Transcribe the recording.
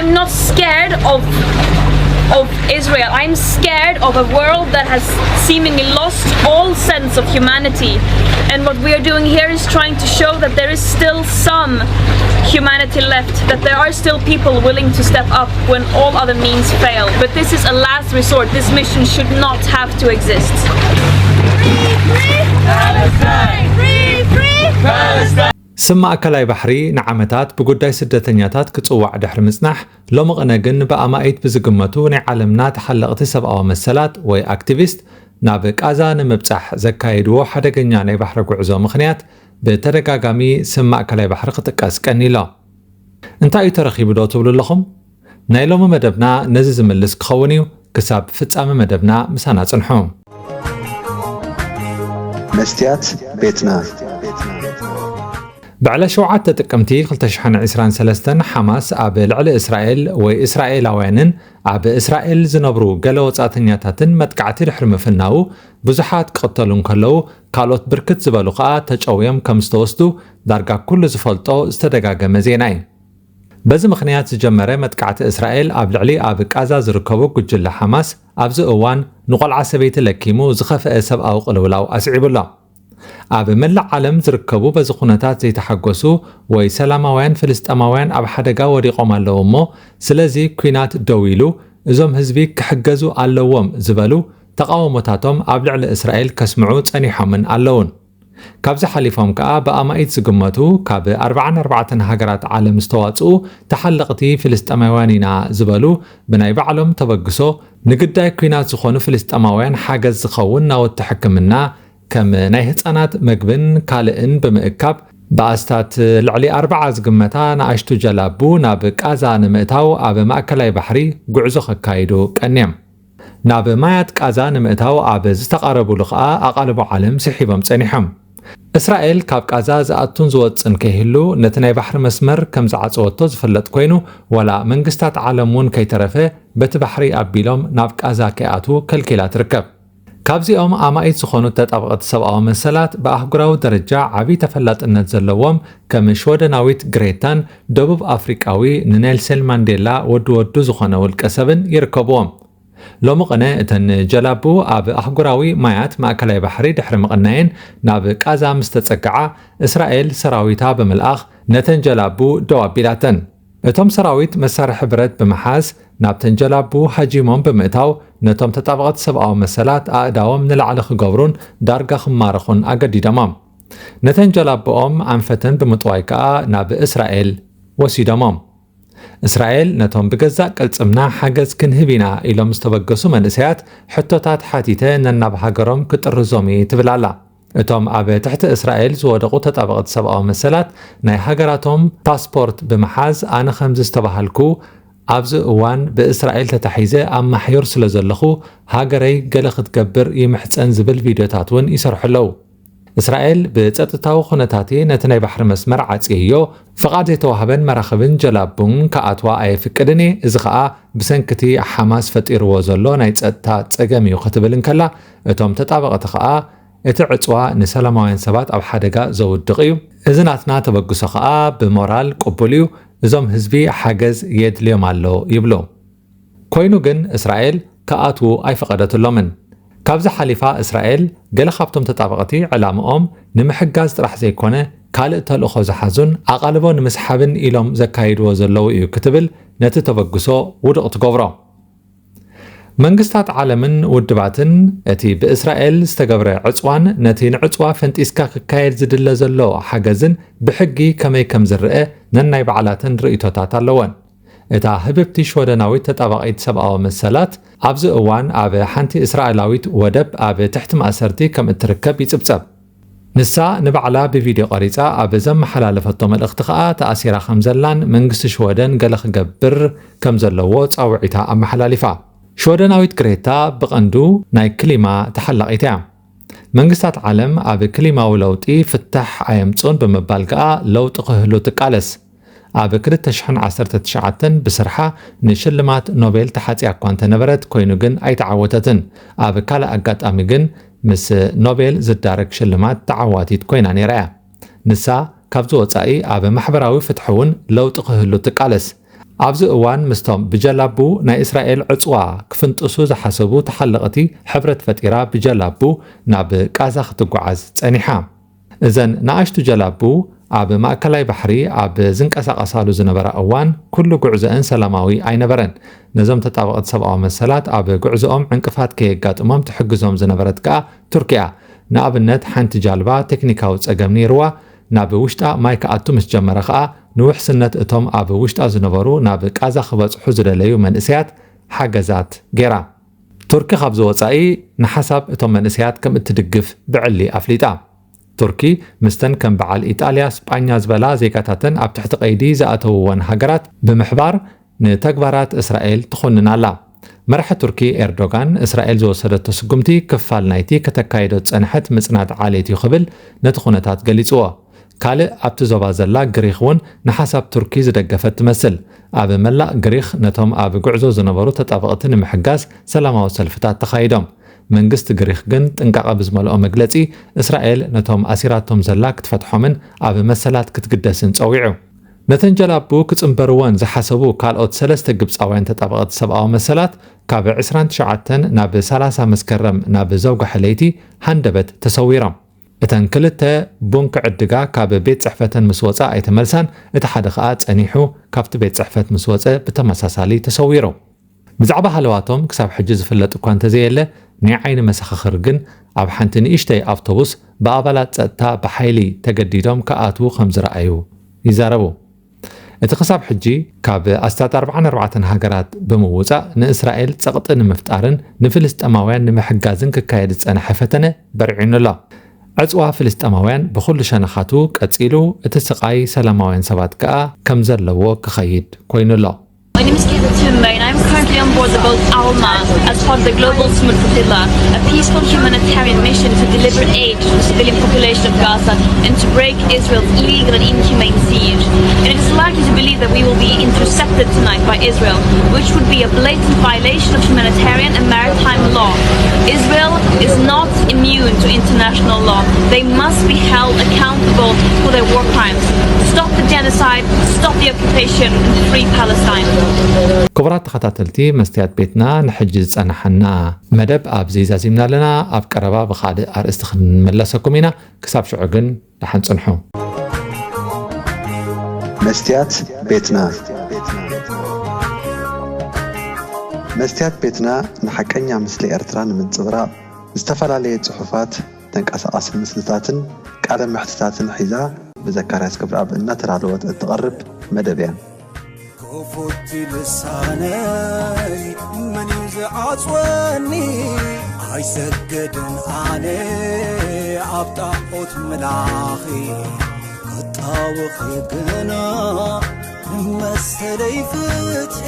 I'm not scared of of Israel. I'm scared of a world that has seemingly lost all sense of humanity. And what we are doing here is trying to show that there is still some humanity left, that there are still people willing to step up when all other means fail. But this is a last resort. This mission should not have to exist. ስም ማእከላይ ባሕሪ ንዓመታት ብጉዳይ ስደተኛታት ክጽዋዕ ድሕሪ ምጽናሕ፣ ሎሚ ቅነ ግን ብኣማኢት ብዝግመቱ ናይ ዓለምና ተሓለቕቲ ሰብኣዊ መሰላት ወይ ኣክቲቪስት ናብ ቃዛ ንምብጻሕ ዘካየድዎ ሓደገኛ ናይ ባሕሪ ጉዕዞ ምኽንያት ብተደጋጋሚ ስም ማእከላይ ባሕሪ ክጥቀስ ቀኒሎ። እንታይ እዩ ተረኺቡ ዶ ትብሉ ኣለኹም? ናይ ሎሚ መደብና ነዚ ዝምልስ ክኸውን እዩ። ክሳብ ፍጻመ መደብና ምሳና ጽንሑ። መስትያት ቤትና። ብዕለት ሸውዓተ ጥቅምቲ ክልተ ሽሕን ዕስራን ሰለስተን ሓማስ ኣብ ልዕሊ እስራኤል ወይ እስራኤላውያንን ኣብ እስራኤል ዝነብሩ ገለ ወጻእተኛታትን መጥቃዕቲ ድሕሪ ምፍናዉ ብዙሓት ክቕተሉ እንከለዉ ካልኦት ብርክት ዝበሉ ከኣ ተጨውዮም ከም ዝተወስዱ ዳርጋ ኩሉ ዝፈልጦ ዝተደጋገመ ዜና እዩ። በዚ ምኽንያት ዝጀመረ መጥቃዕቲ እስራኤል ኣብ ልዕሊ ኣብ ቃዛ ዝርከቡ ጉጅለ ሓማስ ኣብዚ እዋን ንቆልዓ ሰበይቲ ለኪሙ ዝኸፍአ ሰብኣዊ ቅልውላው ኣስዒቡ ኣሎ። ኣብ መላእ ዓለም ዝርከቡ በዚ ኩነታት ዘይተሓጎሱ ወይ ሰላማውያን ፍልስጠማውያን ኣብ ሓደጋ ወዲቖም ኣለዉ እሞ ስለዚ ኲናት ደው ኢሉ እዞም ህዝቢ ክሕገዙ ኣለዎም ዝበሉ ተቓውሞታቶም ኣብ ልዕሊ እስራኤል ከስምዑ ጸኒሖምን ኣለዉን። ካብዚ ሓሊፎም ከኣ ብኣማኢት ዝግመቱ ካብ ኣርብዓን ኣርባዕተን ሃገራት ዓለም ዝተዋጽኡ ተሓለቕቲ ፍልስጠማውያን ኢና ዝበሉ ብናይ ባዕሎም ተበግሶ ንግዳይ ኲናት ዝኾኑ ፍልስጠማውያን ሓገዝ ዝኸውን ናውቲ ሕክምና ከም ናይ ህጻናት መግብን ካልእን ብምእካብ ብኣስታት ልዕሊ ኣርብዓ ዝግመታ ንኣሽቱ ጀላቡ ናብ ቃዛ ንምእታው ኣብ ማእከላይ ባሕሪ ጉዕዞ ከካይዱ ቀንዮም። ናብ ማያት ቃዛ ንምእታው ኣብ ዝተቓረቡሉ ከኣ ኣቓልቦ ዓለም ስሒቦም ጸኒሖም። እስራኤል ካብ ቃዛ ዝኣቱን ዝወጽን ከይህሉ ነቲ ናይ ባሕሪ መስመር ከም ዝዓጸወቶ ዝፍለጥ ኮይኑ ዋላ መንግስታት ዓለም እውን ከይተረፈ በቲ ባሕሪ ኣቢሎም ናብ ቃዛ ከይኣትዉ ከልኪላ ትርከብ። ካብዚኦም ኣማኢት ዝኾኑ ተጣበቕቲ ሰብኣዊ መሰላት ብኣህጉራዊ ደረጃ ዓብዪ ተፈላጥነት ዘለዎም ከም ሽወደናዊት ግሬታን ደቡብ ኣፍሪቃዊ ንኔልሰን ማንዴላ ወዲ ወዱ ዝኾነ ውልቀ ሰብን ይርከብዎም። ሎሚ ቅነ እተን ጀላቡ ኣብ ኣህጉራዊ ማያት ማእከላይ ባሕሪ ድሕሪ ምቕናየን ናብ ቃዛ ምስ ተጸግዓ እስራኤል ሰራዊታ ብምልኣኽ ነተን ጀላቡ ደው ኣቢላተን። እቶም ሰራዊት መሳርሒ ብረት ብምሓዝ ናብተን ጀላቡ ሃጂሞም ብምእታው ነቶም ተጣበቕቲ ሰብኣዊ መሰላት ኣእዳዎም ንላዕሊ ክገብሩን ዳርጋ ክማረኹን ኣገዲዶሞም። ነተን ጀላቡኦም ኣንፈተን ብምጥዋይ ከኣ ናብ እስራኤል ወሲዶሞም። እስራኤል ነቶም ብገዛእ ቅልጽምና ሓገዝ ክንህብ ኢና ኢሎም ዝተበገሱ መንእሰያት ሕቶታት ሓቲተ ነናብ ሃገሮም ክጥርዞም እየ ትብል ኣላ። እቶም ኣብ ትሕቲ እስራኤል ዝወደቑ ተጣበቕቲ ሰብኣዊ መሰላት ናይ ሃገራቶም ፓስፖርት ብምሓዝ ኣነ ከምዚ ዝተባሃልኩ ኣብዚ እዋን ብእስራኤል ተታሒዘ ኣብ ማሕዩር ስለ ዘለኹ ሃገረይ ገለ ክትገብር ይምሕጸን ዝብል ቪድዮታት እውን ይሰርሑ ኣለዉ። እስራኤል ብጸጥታዊ ኩነታቲ ነቲ ናይ ባሕሪ መስመር ዓጽየዮ፣ ፍቓድ ዘይተዋህበን መራኽብን ጀላቡን ክኣትዋ ኣየፍቅድን እየ፣ እዚ ኸኣ ብሰንኪቲ ሓማስ ፈጢርዎ ዘሎ ናይ ጸጥታ ጸገም እዩ ክትብል እንከላ፣ እቶም ተጣበቕቲ ኸኣ እቲ ዕጽዋ ንሰላማውያን ሰባት ኣብ ሓደጋ ዘውድቕ እዩ፣ እዚ ናትና ተበግሶ ኸኣ ብሞራል ቅቡል እዩ፣ እዞም ህዝቢ ሓገዝ የድልዮም ኣሎ ይብሉ። ኮይኑ ግን እስራኤል ክኣትዉ ኣይፈቐደትሎምን። ካብዚ ሓሊፋ እስራኤል ገለ ካብቶም ተጣበቕቲ ዕላምኦም ንምሕጋዝ ጥራሕ ዘይኮነ ካልእ ተልእኾ ዝሓዙን ኣቓልቦ ንምስሓብን ኢሎም ዘካይድዎ ዘለዉ እዩ ክትብል ነቲ ተበግሶ ውዱቕ ትገብሮ። መንግስታት ዓለምን ውድባትን እቲ ብእስራኤል ዝተገብረ ዕጽዋን ነቲ ንዕጽዋ ፈንጢስካ ክካየድ ዝድለ ዘሎ ሓገዝን ብሕጊ ከመይ ከም ዝረአ ነናይ ባዕላተን ርእይቶታት ኣለወን። እታ ህብብቲ ሽወደናዊት ተጣባቒት ሰብኣዊ መሰላት ኣብዚ እዋን ኣብ ሓንቲ እስራኤላዊት ወደብ ኣብ ትሕቲ ማእሰርቲ ከም እትርከብ ይጽብጸብ። ንሳ ንባዕላ ብቪድዮ ቀሪጻ ኣብ ዘመሓላለፈቶ መልእኽቲ ከኣ ተኣሲራ ከም ዘላን መንግስቲ ሽወደን ገለ ክገብር ከም ዘለዎ ጻውዒታ ኣመሓላሊፋ። ሽወደናዊት ግሬታ ብቐንዱ ናይ ክሊማ ተሓላቒት እያ። መንግስታት ዓለም ኣብ ክሊማዊ ለውጢ ፍታሕ ኣየምጽኡን ብምባል ከኣ ለውጢ ክህሉ ትቃለስ። ኣብ ክልተ ሽሕን ዓሰርተ ትሽዓተን ብስርሓ ንሽልማት ኖቤል ተሓጽያ እኳ እንተነበረት ኮይኑ ግን ኣይተዓወተትን። ኣብ ካልእ ኣጋጣሚ ግን ምስ ኖቤል ዝዳረግ ሽልማት ተዓዋቲት ኮይና ነይራ እያ። ንሳ ካብዚ ወጻኢ ኣብ ማሕበራዊ ፍትሒ እውን ለውጢ ክህሉ ትቃለስ። ኣብዚ እዋን ምስቶም ብጀላቡ ናይ እስራኤል ዕጽዋ ክፍንጥሱ ዝሓሰቡ ተሓለቕቲ ሕብረት ፈጢራ ብጀላቡ ናብ ቃዛ ክትጓዓዝ ጸኒሓ። እዘን ንኣሽቱ ጀላቡ ኣብ ማእከላይ ባሕሪ ኣብ ዝንቀሳቐሳሉ ዝነበራ እዋን ኩሉ ጉዕዞአን ሰላማዊ ኣይነበረን። ነዞም ተጣበቕቲ ሰብኣዊ መሰላት ኣብ ጉዕዞኦም ዕንቅፋት ከየጋጥሞም ትሕግዞም ዝነበረት ከኣ ቱርኪ እያ። ንኣብነት ሓንቲ ጃልባ ቴክኒካዊ ጸገም ነይርዋ ናብ ውሽጣ ማይ ክኣቱ ምስ ጀመረ ከኣ ንውሕስነት እቶም ኣብ ውሽጣ ዝነበሩ ናብ ቃዛ ክበጽሑ ዝደለዩ መንእሰያት ሓገዛት ገይራ። ቱርኪ ካብዚ ወጻኢ ንሓሳብ እቶም መንእሰያት ከም እትድግፍ ብዕሊ ኣፍሊጣ። ቱርኪ ምስተን ከም በዓል ኢጣልያ፣ ስጳኛ ዝበላ ዜጋታተን ኣብ ትሕቲ ቀይዲ ዝኣተውወን ሃገራት ብምሕባር ንተግባራት እስራኤል ትኹንን ኣላ። መራሒ ቱርኪ ኤርዶጋን እስራኤል ዝወሰደቶ ስጉምቲ ክፋል ናይቲ ከተካይዶ ዝጸንሐት ምጽናት ዓሌት እዩ ክብል ነቲ ኩነታት ገሊጽዎ። ካልእ ኣብቲ ዞባ ዘላ ግሪኽ እውን ንሓሳብ ቱርኪ ዝደገፈት ትመስል። ኣብ መላእ ግሪኽ ነቶም ኣብ ጉዕዞ ዝነበሩ ተጣበቕቲ ንምሕጋዝ ሰላማዊ ሰልፍታት ተኻይዶም። መንግስቲ ግሪኽ ግን ጥንቃቐ ብዝመልኦ መግለጺ እስራኤል ነቶም ኣሲራቶም ዘላ ክትፈትሖምን ኣብ መሰላት ክትግደስን ጸዊዑ። ነተን ጀላቡ ክጽንበርወን ዝሓሰቡ ካልኦት ሰለስተ ግብጻውያን ተጣበቕቲ ሰብኣዊ መሰላት ካብ ዕስራን ትሽዓተን ናብ ሰላሳ መስከረም ናብ ዘውግሐ ለይቲ ሃንደበት ተሰዊሮም። እተን ክልተ ቡን ክዕድጋ ካብ ቤት ጽሕፈተን ምስ ወጻ ኣይተመልሳን፣ እቲ ሓደ ከኣ ጸኒሑ ካብቲ ቤት ጽሕፈት ምስ ወጸ ብተመሳሳሊ ተሰዊሩ። ብዛዕባ ሃለዋቶም ክሳብ ሕጂ ዝፍለጥ እኳ እንተዘየለ፣ ናይ ዓይኒ መሰኻኽር ግን ኣብ ሓንቲ ንእሽተይ ኣውቶቡስ ብኣባላት ጸጥታ ብሓይሊ ተገዲዶም ክኣትዉ ከም ዝረኣዩ ይዛረቡ። እቲ ክሳብ ሕጂ ካብ ኣስታት ኣርብዓን ኣርባዕተን ሃገራት ብምውጻእ ንእስራኤል ጸቕጢ ንምፍጣርን ንፍልስጤማውያን ንምሕጋዝን ክካየድ ዝጸንሐ ፈተነ በርዒኑ ኣሎ። ዕጽዋ ፍልስጤማውያን ብኹሉ ሸነኻቱ ቀጺሉ፣ እቲ ስቓይ ሰላማውያን ሰባት ከኣ ከም ዘለዎ ክኸይድ ኮይኑ ኣሎ። My name is Kevin Tumba, and I'm currently on board the boat Alma as part of the Global Smooth Flotilla, a peaceful humanitarian mission to deliver aid to the civilian population of Gaza and to break Israel's illegal and inhumane siege. And it is likely to believe that we will be intercepted tonight by Israel, which would be a blatant violation of humanitarian and maritime law. Israel is not immune to international law. They must be held accountable for their war crimes. Stop the genocide, stop the occupation, and free Palestine. ክቡራት ተኸታተልቲ መስትያት ቤትና፣ ንሕጂ ዝጸናሓና መደብ ኣብዚ ዛዚምና ኣለና። ኣብ ቀረባ ብኻልእ ኣርእስቲ ክንመለሰኩም ኢና። ክሳብ ሽዑ ግን ደሓን ጽንሑ። መስትያት ቤትና። መስትያት ቤትና ንሓቀኛ ምስሊ ኤርትራ ንምንጽብራቕ ዝተፈላለየ ጽሑፋት፣ ተንቀሳቓሲ ምስልታትን ቃለ መሕትታትን ሒዛ ብዘካርያስ ክብረኣብ እናተዳለወት እትቐርብ መደብ እያ። ክፉት ልሳነይ መን እዩ ዝዓጽወኒ? ኣይሰግድን ኣነ ኣብ ጣዖት ምላኺ፣ ክጣወኺ ግና መሰለይ ፍትሒ።